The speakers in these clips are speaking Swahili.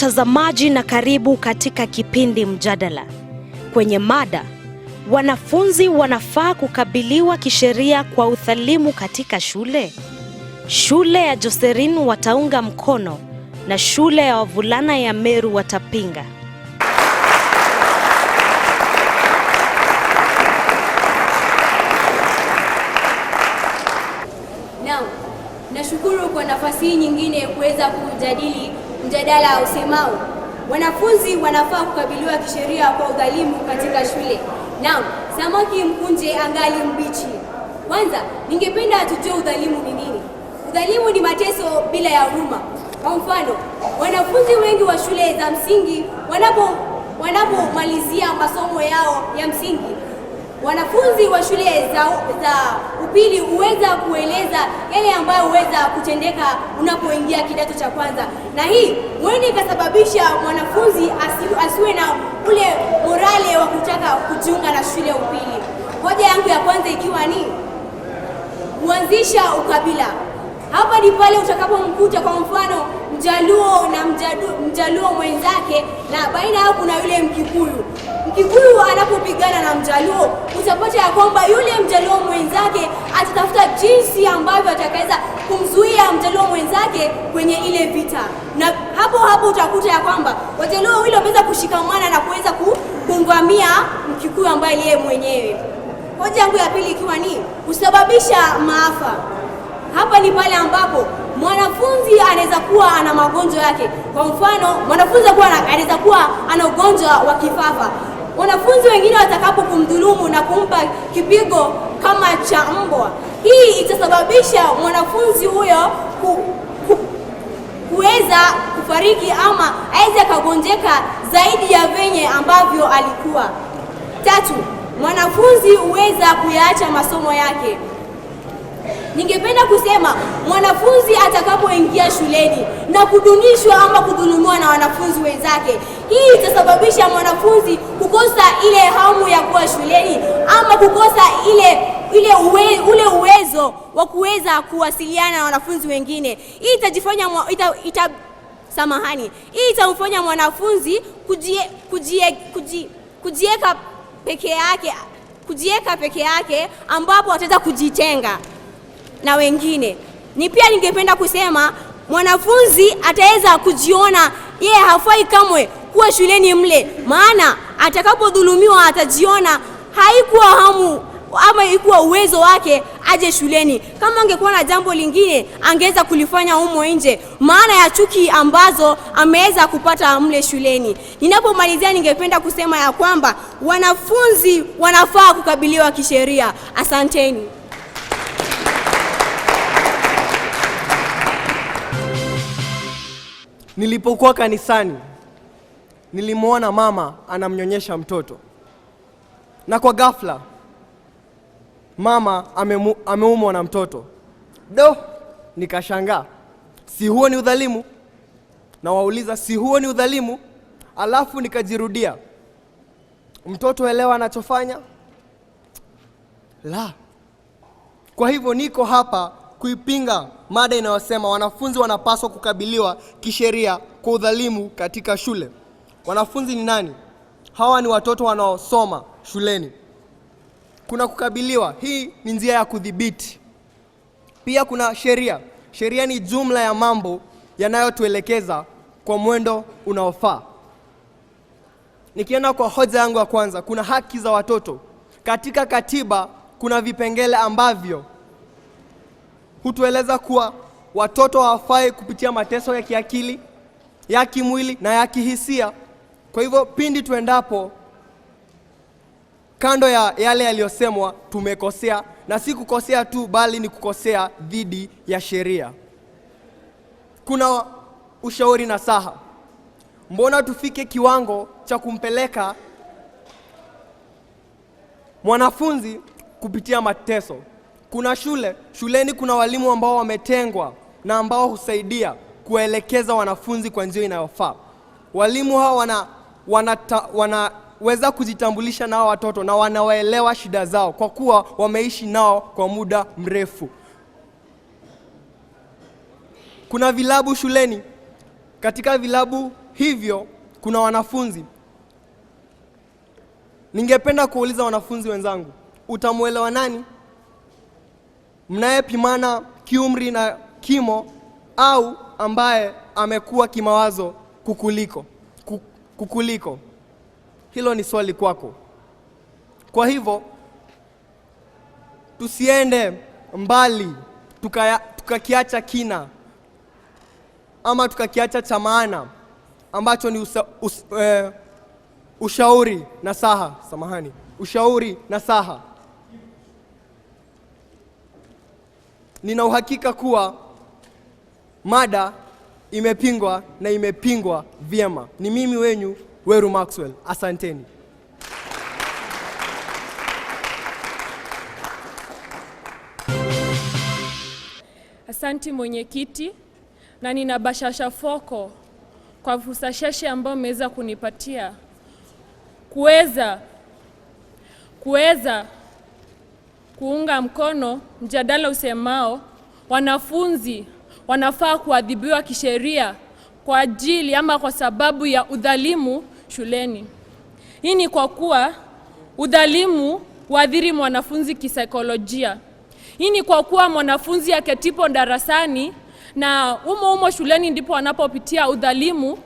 Mtazamaji na karibu katika kipindi Mjadala. Kwenye mada, wanafunzi wanafaa kukabiliwa kisheria kwa udhalimu katika shule? Shule ya Joserin wataunga mkono na shule ya wavulana ya Meru watapinga. Naam, nashukuru kwa nafasi hii nyingine kuweza kujadili mjadala usemao wanafunzi wanafaa kukabiliwa kisheria kwa udhalimu katika shule. Naam, samaki mkunje angali mbichi. Kwanza, ningependa tujue udhalimu ni nini. Udhalimu ni mateso bila ya huruma. Kwa mfano, wanafunzi wengi wa shule za msingi wanapomalizia masomo yao ya msingi, wanafunzi wa shule za upili huweza kueleza yale ambayo huweza kutendeka unapoingia kidato cha kwanza, na hii huenda ikasababisha mwanafunzi asiwe na ule morale wa kutaka kujiunga na shule ya upili. Hoja yangu ya kwanza ikiwa ni kuanzisha ukabila. Hapa ni pale utakapomkuta kwa mfano Mjaluo na Mjaluo mwenzake, na baina yao kuna yule Mkikuyu. Mkikuyu anapopigana na Mjaluo, utapata ya kwamba yule Mjaluo mwenzake atatafuta jinsi ambavyo atakaweza kumzuia Mjaluo mwenzake kwenye ile vita, na hapo hapo utakuta ya kwamba Wajaluo wawili wameweza kushikamana na kuweza kumvamia Mkikuyu ambaye yeye mwenyewe. Hoja yangu ya pili ikiwa ni kusababisha maafa. Hapa ni pale ambapo mwanafunzi anaweza kuwa ana magonjwa yake. Kwa mfano, mwanafunzi anaweza kuwa ana ugonjwa wa kifafa. Wanafunzi wengine watakapo kumdhulumu na kumpa kipigo kama cha mbwa, hii itasababisha mwanafunzi huyo kuweza kufariki ama aweze akagonjeka zaidi ya venye ambavyo alikuwa. Tatu, mwanafunzi huweza kuyaacha masomo yake. Ningependa kusema mwanafunzi atakapoingia shuleni na kudunishwa ama kudhulumiwa na wanafunzi wenzake, hii itasababisha mwanafunzi kukosa ile hamu ya kuwa shuleni ama kukosa ule uwezo wa kuweza kuwasiliana na wanafunzi wengine. Hii itajifanya mwa-, ita, ita, samahani. Hii itamfanya mwanafunzi kujieka peke yake, kujieka peke yake ambapo ataweza kujitenga na wengine. Ni pia ningependa kusema mwanafunzi ataweza kujiona yeye hafai kamwe kuwa shuleni mle, maana atakapodhulumiwa atajiona haikuwa hamu ama haikuwa uwezo wake aje shuleni. Kama angekuwa na jambo lingine angeweza kulifanya humo nje, maana ya chuki ambazo ameweza kupata mle shuleni. Ninapomalizia, ningependa kusema ya kwamba wanafunzi wanafaa kukabiliwa kisheria. Asanteni. Nilipokuwa kanisani, nilimwona mama anamnyonyesha mtoto. Na kwa ghafla, mama ameumwa na mtoto. Do, nikashangaa. Si huo ni udhalimu? Na wauliza, si huo ni udhalimu? Alafu nikajirudia. Mtoto elewa anachofanya? La. Kwa hivyo niko hapa kuipinga mada inayosema wanafunzi wanapaswa kukabiliwa kisheria kwa udhalimu katika shule. Wanafunzi ni nani? Hawa ni watoto wanaosoma shuleni. Kuna kukabiliwa, hii ni njia ya kudhibiti. Pia kuna sheria. Sheria ni jumla ya mambo yanayotuelekeza kwa mwendo unaofaa. Nikienda kwa hoja yangu ya kwanza, kuna haki za watoto. Katika katiba kuna vipengele ambavyo hutueleza kuwa watoto hawafai kupitia mateso ya kiakili, ya kimwili na ya kihisia. Kwa hivyo pindi tuendapo kando ya yale yaliyosemwa, tumekosea, na si kukosea tu bali ni kukosea dhidi ya sheria. Kuna ushauri nasaha. Mbona tufike kiwango cha kumpeleka mwanafunzi kupitia mateso? Kuna shule, shuleni kuna walimu ambao wametengwa na ambao husaidia kuelekeza wanafunzi kwa njia inayofaa. Walimu hao wanaweza kujitambulisha nao watoto na wanawaelewa shida zao kwa kuwa wameishi nao kwa muda mrefu. Kuna vilabu shuleni. Katika vilabu Hivyo kuna wanafunzi. Ningependa kuuliza wanafunzi wenzangu, utamwelewa nani mnayepimana kiumri na kimo au ambaye amekuwa kimawazo kukuliko? Hilo ni swali kwako. Kwa hivyo tusiende mbali tukakiacha kina ama tukakiacha cha maana ambacho ni ushauri nasaha, samahani, ushauri nasaha. Nina uhakika kuwa mada imepingwa na imepingwa vyema. Ni mimi wenyu Weru Maxwell. Asanteni. Asanti mwenyekiti, na nina bashasha foko kwa fursa sheshe ambayo umeweza kunipatia kuweza kuunga mkono mjadala usemao wanafunzi wanafaa kuadhibiwa kisheria kwa ajili ama kwa sababu ya udhalimu shuleni. Hii ni kwa kuwa udhalimu huathiri mwanafunzi kisaikolojia. Hii ni kwa kuwa mwanafunzi aketipo darasani na umo umo shuleni ndipo anapopitia udhalimu,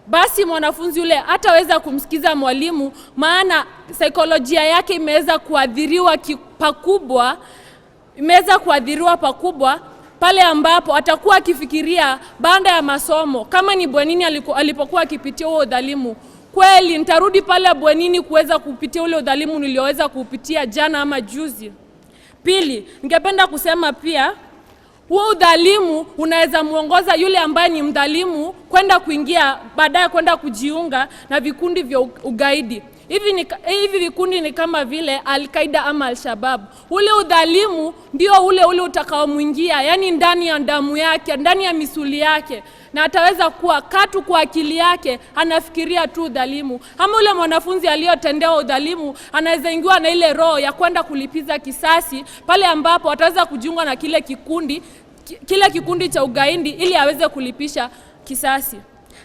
basi mwanafunzi yule hataweza kumsikiza mwalimu, maana saikolojia yake imeweza kuathiriwa pakubwa, imeweza kuathiriwa pakubwa pale ambapo atakuwa akifikiria baada ya masomo, kama ni bwenini alipokuwa akipitia huo udhalimu, kweli nitarudi pale bwenini kuweza kupitia ule udhalimu nilioweza kupitia jana ama juzi. Pili, ningependa kusema pia huo udhalimu unaweza muongoza yule ambaye ni mdhalimu kwenda kuingia baadaye kwenda kujiunga na vikundi vya ugaidi. Hivi vikundi ni kama vile Al-Qaeda ama Al-Shabaab. Ule udhalimu ndio ule ule utakaomuingia, yani ndani ya damu yake, ndani ya misuli yake, na ataweza kuwa katu kwa akili yake anafikiria tu udhalimu. Ama ule mwanafunzi aliyotendewa udhalimu anaweza ingiwa na ile roho ya kwenda kulipiza kisasi pale ambapo ataweza kujiunga na kile kikundi cha ugaidi ili aweze kulipisha kisasi.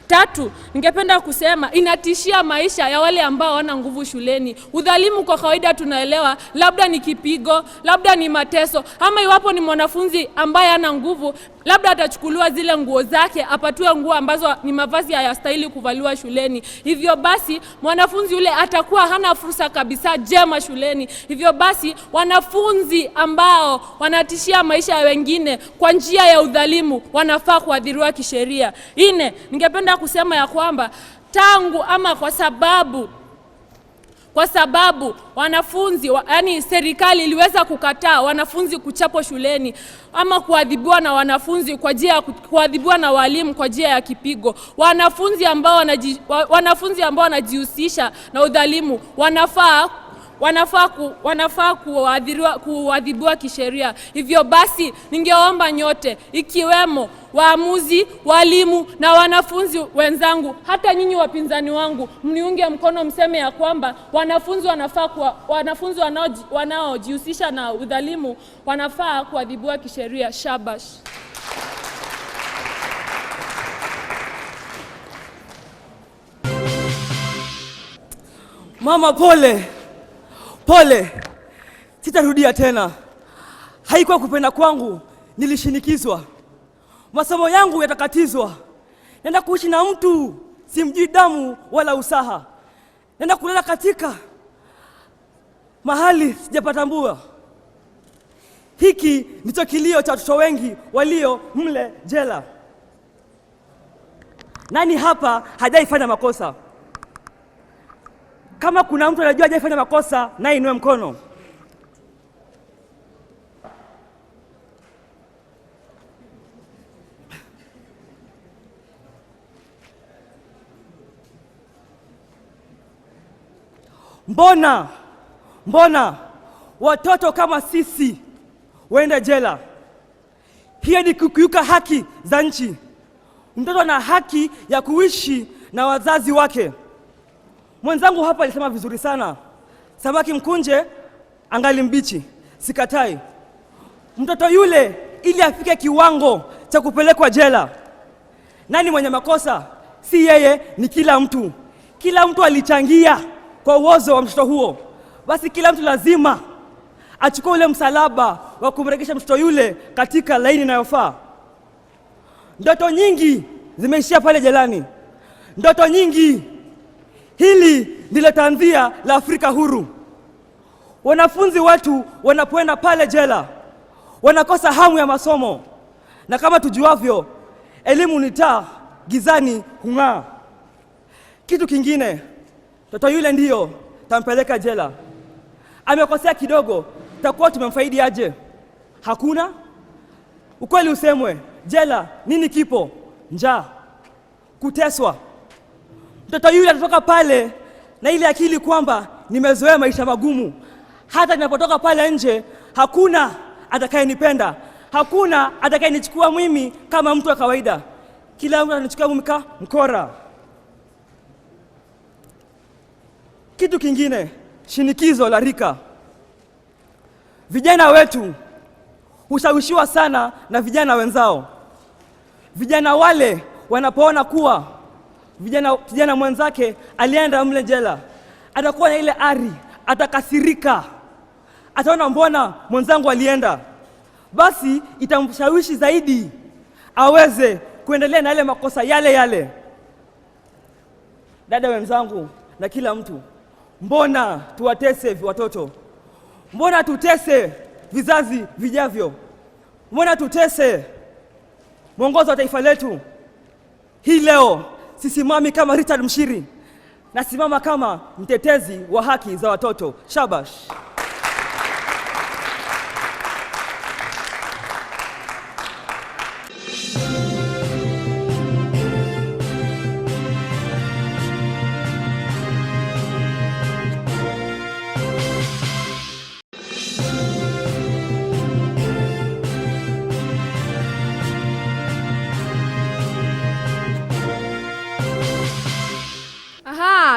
Tatu, ningependa kusema inatishia maisha ya wale ambao hawana nguvu shuleni. Udhalimu kwa kawaida tunaelewa labda ni kipigo, labda ni mateso, ama iwapo ni mwanafunzi ambaye hana nguvu, labda atachukuliwa zile nguo zake, apatiwe nguo ambazo ni mavazi hayastahili kuvaliwa shuleni. Hivyo basi mwanafunzi yule atakuwa hana fursa kabisa jema shuleni. Hivyo basi wanafunzi ambao wanatishia maisha ya wengine kwa njia ya udhalimu wanafaa kuadhiriwa kisheria. Nne, ningependa kusema ya kwamba tangu ama kwa sababu wanafunzi yani serikali iliweza kukataa wanafunzi kuchapwa shuleni ama kuadhibiwa na wanafunzi kwa njia ya kuadhibiwa na walimu kwa njia ya kipigo. Wanafunzi ambao wanajihusisha na udhalimu wanafaa kuadhibiwa kisheria. Hivyo basi ningeomba nyote ikiwemo waamuzi, walimu na wanafunzi wenzangu, hata nyinyi wapinzani wangu, mniunge mkono mseme ya kwamba wanafunzi wanafunzi wanaojihusisha na udhalimu wanafaa kuadhibiwa kisheria. Shabash. Mama pole. Pole. Sitarudia tena. Haikuwa kupenda kwangu, nilishinikizwa. Masomo yangu yatakatizwa. Nenda kuishi na mtu simjui damu wala usaha. Nenda kulala katika mahali sijapatambua. Hiki ndicho kilio cha watoto wengi walio mle jela. Nani hapa hajaifanya makosa? Kama kuna mtu anajua hajaifanya makosa, naye inue mkono. Mbona watoto kama sisi waende jela? Hiyo ni kukiuka haki za nchi. Mtoto ana haki ya kuishi na wazazi wake. Mwenzangu hapa alisema vizuri sana, samaki mkunje angali mbichi. Sikatai. Mtoto yule ili afike kiwango cha kupelekwa jela, nani mwenye makosa? Si yeye, ni kila mtu. Kila mtu alichangia kwa uozo wa mtoto huo. Basi kila mtu lazima achukue ule msalaba wa kumregesha mtoto yule katika laini inayofaa. Ndoto nyingi zimeishia pale jelani. Ndoto nyingi. Hili ndilo tanzia la Afrika huru. Wanafunzi wetu wanapoenda pale jela wanakosa hamu ya masomo, na kama tujuavyo, elimu ni taa gizani hung'aa. Kitu kingine, mtoto yule ndiyo tampeleka jela, amekosea kidogo, takuwa tumemfaidi aje? Hakuna. Ukweli usemwe, jela nini kipo? Njaa, kuteswa. Mtoto yule atatoka pale na ile akili kwamba nimezoea maisha magumu, hata ninapotoka pale nje hakuna atakayenipenda, hakuna atakayenichukua mimi kama mtu wa kawaida, kila mtu atanichukua mimi kama mkora. Kitu kingine, shinikizo la rika. Vijana wetu hushawishiwa sana na vijana wenzao. Vijana wale wanapoona kuwa kijana mwenzake alienda mle jela, atakuwa na ile ari, atakasirika, ataona mbona mwenzangu alienda. Basi itamshawishi zaidi aweze kuendelea na yale makosa yale yale. Dada wenzangu na kila mtu, mbona tuwatese watoto? Mbona tutese vizazi vijavyo? Mbona tutese mwongozo wa taifa letu? Hii leo sisimami kama Richard Mshiri, nasimama kama mtetezi wa haki za watoto. Shabash.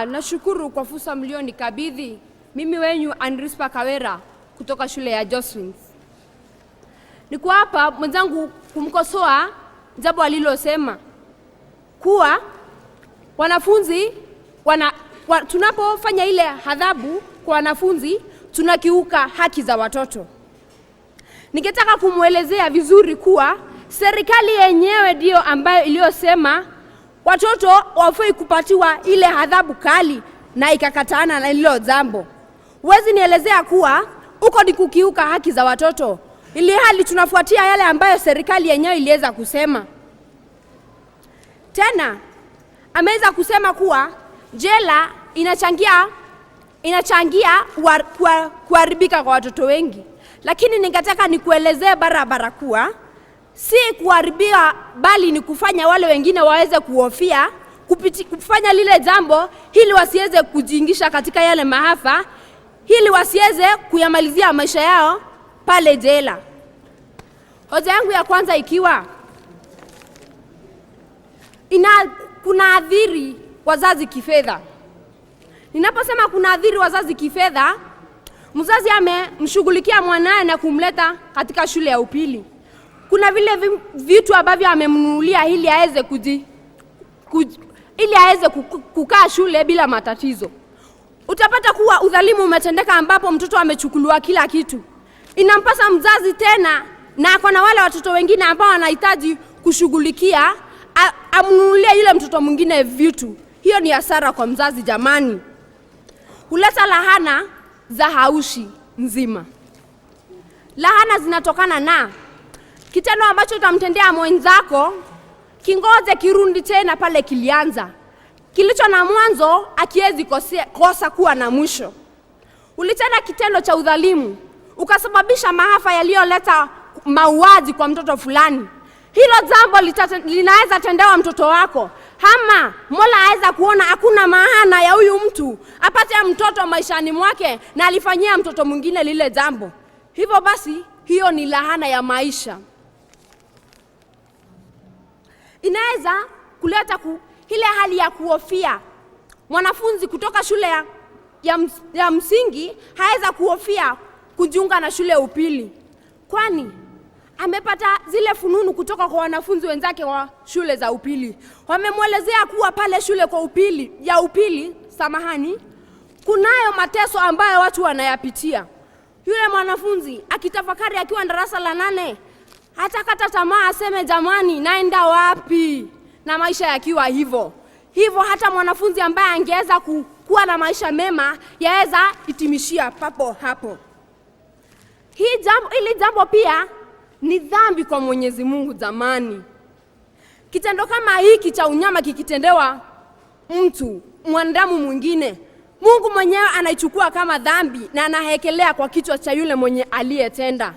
Nashukuru kwa fursa mlionikabidhi. Mimi wenyu Andrispa Kawera kutoka shule ya Joslins. Niko hapa mwenzangu kumkosoa jambo alilosema kuwa wanafunzi tunapofanya ile adhabu kwa wanafunzi tunakiuka haki za watoto. Ningetaka kumuelezea vizuri kuwa serikali yenyewe ndio ambayo iliyosema watoto wafai kupatiwa ile adhabu kali na ikakatana na hilo jambo. Huwezi nielezea kuwa uko ni kukiuka haki za watoto, ili hali tunafuatia yale ambayo serikali yenyewe iliweza kusema. Tena ameweza kusema kuwa jela inachangia kuharibika kwa watoto wengi. Lakini ningetaka nikuelezee barabara kuwa si kuharibia, bali ni kufanya wale wengine waweze kuhofia kufanya lile jambo ili wasiweze kujiingisha katika yale maafa, ili wasiweze kuyamalizia maisha yao pale jela. Hoja yangu ya kwanza ikiwa kunaathiri wazazi kifedha. Ninaposema kunaathiri wazazi kifedha, mzazi amemshughulikia mwanae na kumleta katika shule ya upili. Kuna vile vitu ambavyo amemnunulia ili aweze kukaa shule bila matatizo. Utapata kuwa udhalimu umetendeka ambapo mtoto amechukuliwa kila kitu. Inampasa mzazi tena, na ako na wale watoto wengine ambao wanahitaji kushughulikia, amnunulie yule mtoto mwingine vitu. Hiyo ni hasara kwa mzazi jamani. Huleta lahana za haushi nzima. Lahana zinatokana na kitendo ambacho utamtendea mwenzako, kingoje kirundi tena pale kilianza. Kilicho na mwanzo hakiwezi kosa kuwa na mwisho. Ulitenda kitendo cha udhalimu, ukasababisha maafa yaliyoleta mauaji kwa mtoto fulani. Hilo jambo linaweza tendewa mtoto wako. Ama Mola aweza kuona hakuna maana ya huyu mtu apate mtoto maishani mwake na alifanyia mtoto mwingine lile jambo. Hivyo basi hiyo ni lahana ya maisha. Inaweza kuleta ile hali ya kuhofia. Mwanafunzi kutoka shule ya msingi haweza kuhofia kujiunga na shule ya upili, kwani Amepata zile fununu kutoka kwa wanafunzi wenzake wa shule za upili. Wamemwelezea kuwa pale shule kwa upili ya upili, samahani, kunayo mateso ambayo watu wanayapitia. Yule mwanafunzi akitafakari akiwa darasa la 8, hatakata tamaa, aseme jamani, naenda wapi? Na maisha yakiwa hivyo hivyo, hata mwanafunzi ambaye angeweza kuwa na maisha mema yaweza itimishia papo hapo. Hili jambo pia ni dhambi kwa Mwenyezi Mungu jamani. Kitendo kama hiki cha unyama kikitendewa mtu mwanadamu mwingine, Mungu mwenyewe anaichukua kama dhambi na anahekelea kwa kichwa cha yule mwenye aliyetenda.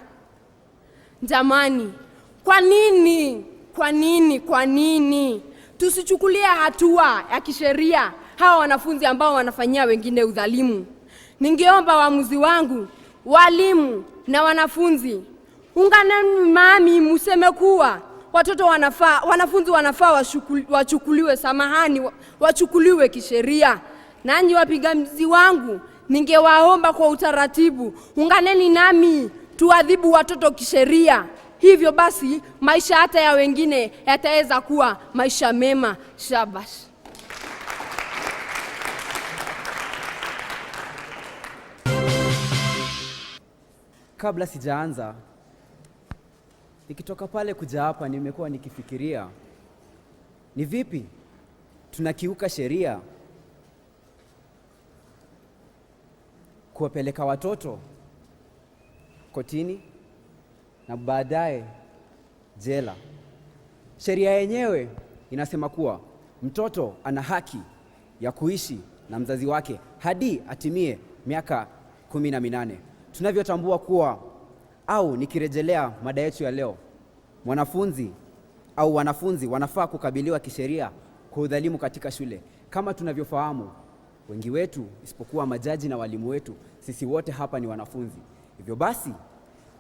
Jamani, kwa nini? Kwa nini? Kwa nini tusichukulie hatua ya kisheria hawa wanafunzi ambao wanafanyia wengine udhalimu? Ningeomba waamuzi wangu, walimu na wanafunzi, unganeni mami, museme kuwa watoto wanafaa, wanafunzi wanafaa wachukuliwe, samahani, wachukuliwe kisheria. Nanyi wapigamizi wangu, ningewaomba kwa utaratibu, unganeni nami tuadhibu watoto kisheria. Hivyo basi maisha hata ya wengine yataweza kuwa maisha mema. Shabash. Kabla sijaanza, nikitoka pale kuja hapa nimekuwa nikifikiria ni vipi tunakiuka sheria kuwapeleka watoto kotini na baadaye jela. Sheria yenyewe inasema kuwa mtoto ana haki ya kuishi na mzazi wake hadi atimie miaka 18. Tunavyotambua kuwa, au nikirejelea mada yetu ya leo, mwanafunzi au wanafunzi wanafaa kukabiliwa kisheria kwa udhalimu katika shule. Kama tunavyofahamu, wengi wetu isipokuwa majaji na walimu wetu, sisi wote hapa ni wanafunzi. Hivyo basi,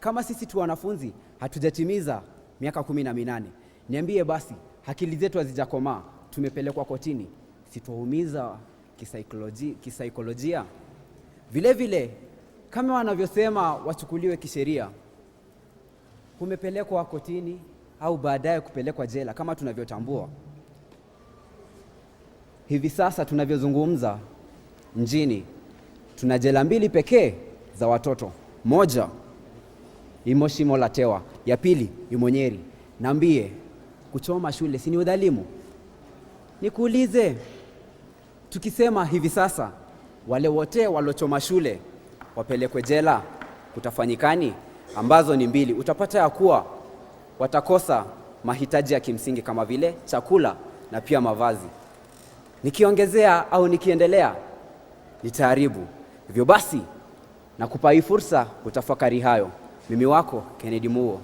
kama sisi tu wanafunzi hatujatimiza miaka 18, niambie basi, akili zetu hazijakomaa, tumepelekwa kotini, sitwaumiza kisaikolojia? Vile vile, kama wanavyosema wachukuliwe kisheria, kumepelekwa kotini au baadaye kupelekwa jela. Kama tunavyotambua hivi sasa tunavyozungumza, nchini tuna jela 2 pekee za watoto. Moja imo Shimo la Tewa, ya pili imo Nyeri. Niambie, kuchoma shule si ni udhalimu? Nikuulize, tukisema hivi sasa wale wote walochoma shule wapelekwe jela, kutafanyikani? Ambazo ni 2. Utapata ya kuwa watakosa mahitaji ya kimsingi kama vile chakula na pia mavazi. Nikiongezea au nikiendelea nitaharibu. Hivyo basi nakupa hii fursa kutafakari hayo. Mimi wako Kennedy Muo.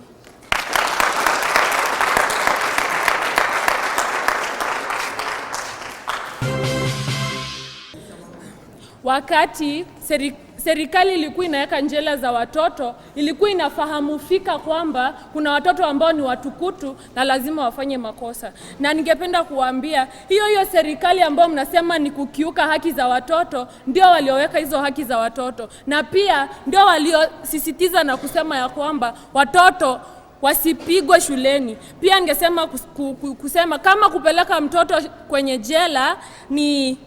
Wakati serikali ilikuwa inaweka njela za watoto, ilikuwa inafahamu fika kwamba kuna watoto ambao ni watukutu na lazima wafanye makosa. Na ningependa kuwaambia hiyo hiyo serikali ambao mnasema ni kukiuka haki za watoto, ndio walioweka hizo haki za watoto, na pia ndio waliosisitiza na kusema ya kwamba watoto wasipigwe shuleni. Pia ningesema kusema kama kupeleka mtoto kwenye jela ni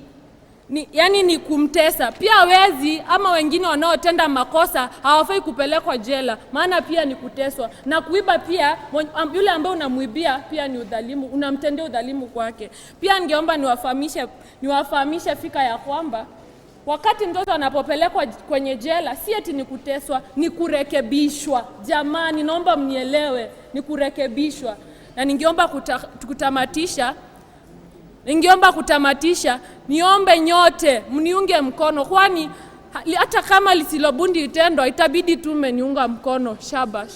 yani ni kumtesa. Pia wezi ama wengine wanaotenda makosa hawafai kupelekwa jela, maana pia ni kuteswa. Na kuiba pia, yule ambaye unamuibia pia ni udhalimu, unamtendea udhalimu kwake. Pia ningeomba niwafahamishe fika ya kwamba wakati mtoto anapopelekwa kwenye jela si eti ni kuteswa, ni kurekebishwa. Jamani, naomba mnielewe, ni kurekebishwa. Na ningeomba kutamatisha, niombe nyote mniunge mkono, kwani hata kama lisilobundi itendwa itabidi tu mmeniunga mkono. Shabash.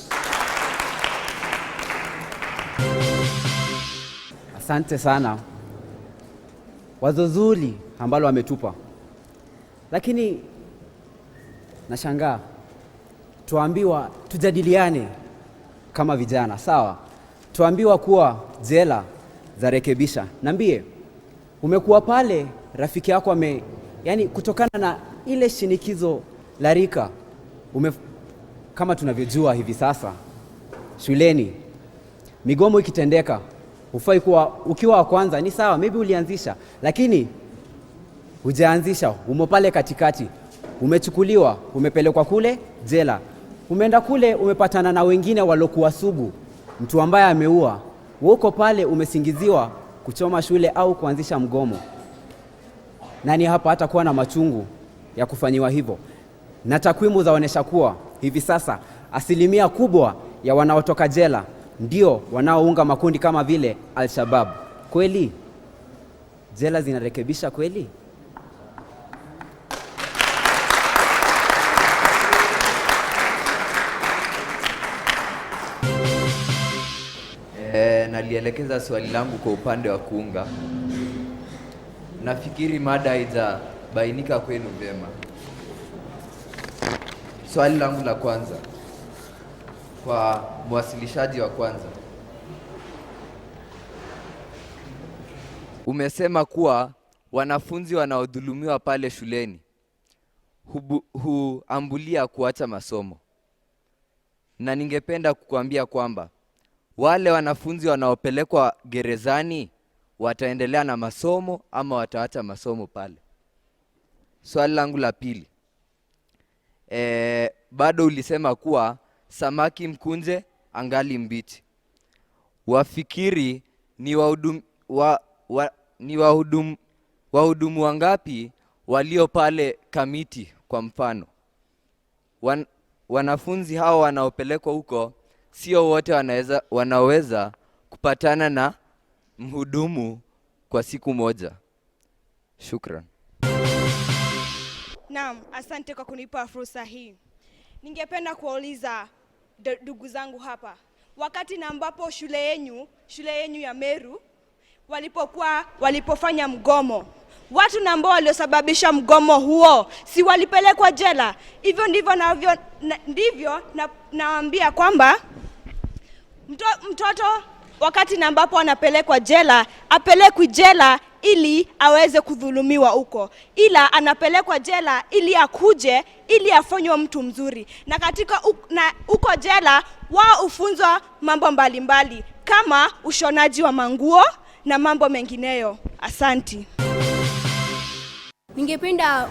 Asante sana, wazo zuri ambalo wametupa. Lakini nashangaa tuambiwa tujadiliane kama vijana, sawa? Tuambiwa kuwa jela za rekebisha. Niambie, umekuwa pale rafiki yako yani kutokana na ile shinikizo la rika, kama tunavyojua hivi sasa Shuleni migomo ikitendeka, hufai kuwa ukiwa wa kwanza. Ni sawa, maybe ulianzisha, lakini hujaanzisha, umo pale katikati, umechukuliwa, umepelekwa kule jela, umeenda kule, umepatana na wengine walokuwa sugu, mtu ambaye ameua, wewe uko pale umesingiziwa kuchoma shule au kuanzisha mgomo. Nani hapa hatakuwa na machungu ya kufanyiwa hivyo? Na takwimu zaonyesha kuwa hivi sasa asilimia kubwa ya wanaotoka jela ndio wanaounga makundi kama vile Al-Shabaab. Kweli jela zinarekebisha kweli? Nalielekeza swali langu kwa upande wa kuunga. Nafikiri mada haijabainika kwenu vyema. Swali langu la kwanza kwa mwasilishaji wa kwanza, umesema kuwa wanafunzi wanaodhulumiwa pale shuleni huambulia kuacha masomo, na ningependa kukuambia kwamba wale wanafunzi wanaopelekwa gerezani wataendelea na masomo ama wataacha masomo pale. Swali langu la pili, bado ulisema kuwa samaki mkunje angali mbichi. Wafikiri ni wahudumu wangapi walio pale Kamiti kwa mfano? Wanafunzi hao wanaopelekwa huko sio wote wanaweza kupatana na mhudumu kwa siku moja. Shukran. Naam, asante kwa kunipa fursa hii. Ningependa kuwauliza ndugu zangu hapa, wakati na ambapo shule yenyu ya Meru walipofanya mgomo, watu na ambao waliosababisha mgomo huo si walipelekwa jela? Hivyo ndivyo nawaambia kwamba mtoto wakati na ambapo anapelekwa jela, apelekwi jela ili aweze kudhulumiwa huko, ila anapelekwa jela ili akuje, ili afanywe mtu mzuri. Na katika huko jela wao hufunzwa mambo mbalimbali kama ushonaji wa manguo na mambo mengineyo. Asanti. Ningependa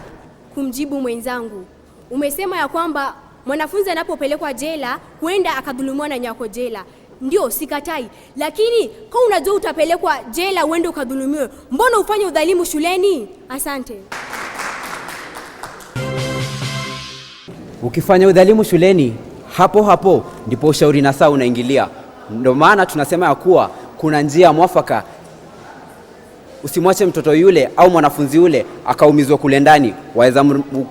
kumjibu mwenzangu. Umesema ya kwamba mwanafunzi anapopelekwa jela huenda akadhulumiwa na nyako jela. Ndio, sikatai. Lakini kama unajua utapelekwa jela uende ukadhulumiwe, mbona ufanye udhalimu shuleni? Asante. Ukifanya udhalimu shuleni, hapo hapo ndipo ushauri nasaha unaingilia. Ndio maana tunasema ya kuwa kuna njia mwafaka. Usimwache mtoto yule au mwanafunzi yule akaumizwa kule ndani.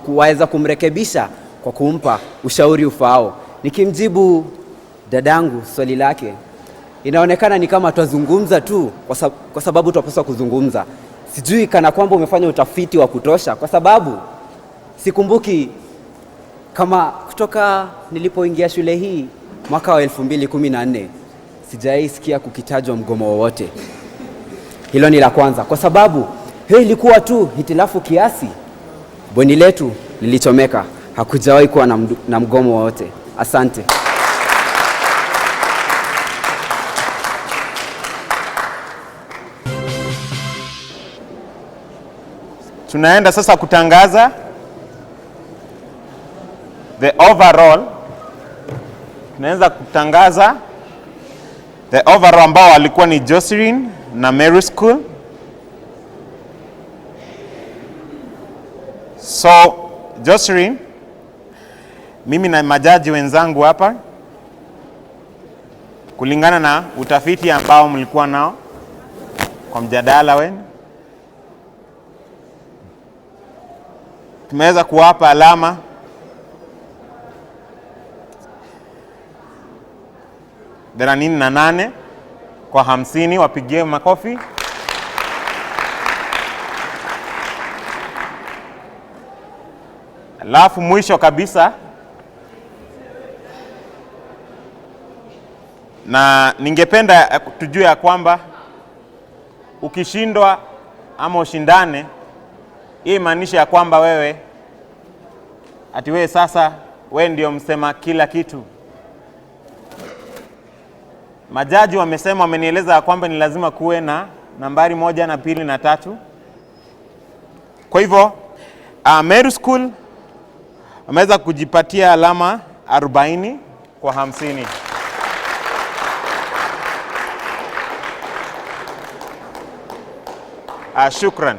Waweza kumrekebisha kwa kumpa ushauri ufaao. Nikimjibu dadangu swali lake, inaonekana ni kama twazungumza tu kwa sababu twapaswa kuzungumza. Sijui kana kwamba umefanya utafiti wa kutosha, kwa sababu sikumbuki kama kutoka nilipoingia shule hii mwaka wa 2014 sijaisikia kukitajwa mgomo wowote. Hilo ni la kwanza, kwa sababu hiyo ilikuwa tu hitilafu kiasi. Bweni letu lilichomeka, hakujawahi kuwa na mgomo wowote. Asante. Tunaenda sasa kutangaza the overall. Tunaanza kutangaza the overall ambao walikuwa ni Jocelyn na Meru School. So Jocelyn, mimi na majaji wenzangu hapa, kulingana na utafiti ambao mlikuwa nao kwa mjadala wenu, tumeweza kuwapa alama 38 kwa 50. Wapigie makofi. Alafu mwisho kabisa, na ningependa tujue ya kwamba ukishindwa ama ushindane, hii maanisha ya kwamba wewe ati wewe sasa wewe ndio msema kila kitu. Majaji wamesema, wamenieleza ya kwamba ni lazima kuwe na nambari 1 na 2 na 3. Kwa hivyo Meru School wameweza kujipatia alama 40 kwa 50. Shukran.